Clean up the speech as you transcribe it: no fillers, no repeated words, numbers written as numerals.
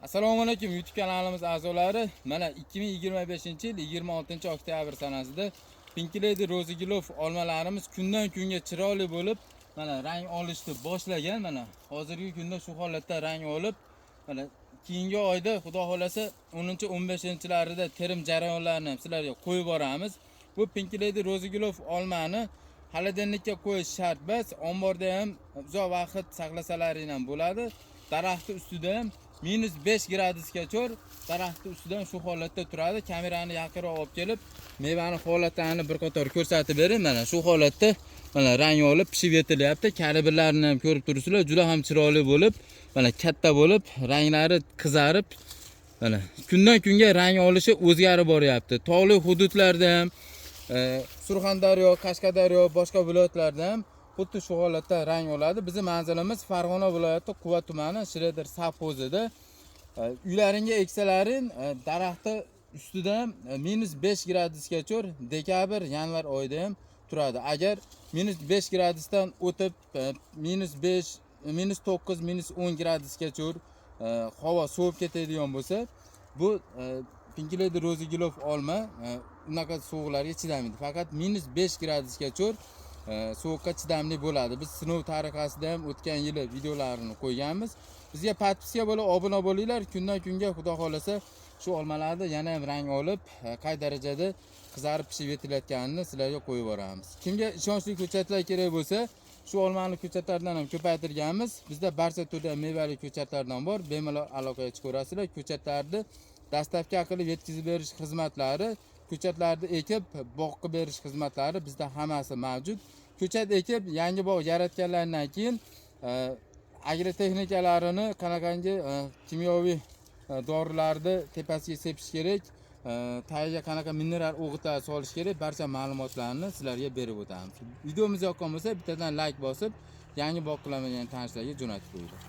Assalomu alaykum, YouTube kanalimiz a'zolari. Mana 2025-yil 26-oktyabr sanasida Pink Lady, Rozi Gilof olmalarimiz kundan kunga chiroyli bo'lib, mana rang olishni boshlagan. Mana hozirgi kunda shu holatda rang olib, mana keyingi oyda, Xudo xolasa, 10-15-larida terim jarayonlarini ham sizlarga qo'yib boramiz. Bu Pink Lady, Rozi Gilof olmani холодильник ka qo'yish shart emas, omborda ham uzoq vaqt saqlasalaring ham bo'ladi. Daraxtni ustida ham -5 gradusgacha daraxtni ustida ham shu holatda turadi. Kamerani yaqinroq olib kelib, mevani holatlarini bir qator ko'rsatib bering. Mana shu holatda, mana rang olib pishib yetilyapti. Kalibrlarini ham ko'rib turibsizlar, juda ham chiroyli bo'lib, mana katta bo'lib, ranglari qizarib, mana kundan kunga rang olishi o'zgarib boryapti. Tog'li hududlarda ham, Surxondaryo, Qashqadaryo, boshqa viloyatlarda ham xuddi shu holatda rang oladi. Bizni manzilimiz Farg'ona viloyati, Quva tumani, Shredder sovxozida. Uylaringga eksalaring, daraxtni ustida ham -5 gradusgacha dekabr, yanvar oyida ham turadi. Agar -5 gradusdan o'tib, -5, -9, -10 gradusgacha havo sovib ketadigan bo'lsa, bu Pink Lady, Rozi Gilof olma unaqa sovuqlarga chidamaydi. Faqat -5 gradusgacha sovuqqa chidamli bo'ladi. Biz sinov tariqasida ham o'tgan yili videolarini qo'yganmiz. Bizga подписка bo'lib, obuna bo'linglar. Kundan kunga, Xudo xolasa, shu olmalarni yana ham rang olib, qay darajada qizarib pishib yetilayotganini sizlarga qo'yib boramiz. Kimga ishonchli ko'chatlar kerak bo'lsa, shu olmani ko'chatlaridan ham ko'paytirganmiz. Bizda barcha turda mevali ko'chatlardan bor. Bemalol aloqaga chiqaverasizlar. Ko'chatlarni доставка qilib yetkazib berish xizmatlari, ko'chatlarni ekib bog' qilib berish xizmatlari bizda hammasi mavjud. Ko'chat ekib yangi bog' yaratganlaridan keyin agrotexnikalarini, qanaqangi kimyoviy dorilarni tepasiga sepish kerak, tagiga qanaqa mineral o'g'itlar solish kerak, barcha ma'lumotlarni sizlarga berib o'tamiz. Videomiz yoqqan bo'lsa, bittadan layk bosib, yangi bog' qilamagan tanishlarga jo'natib qo'yinglar.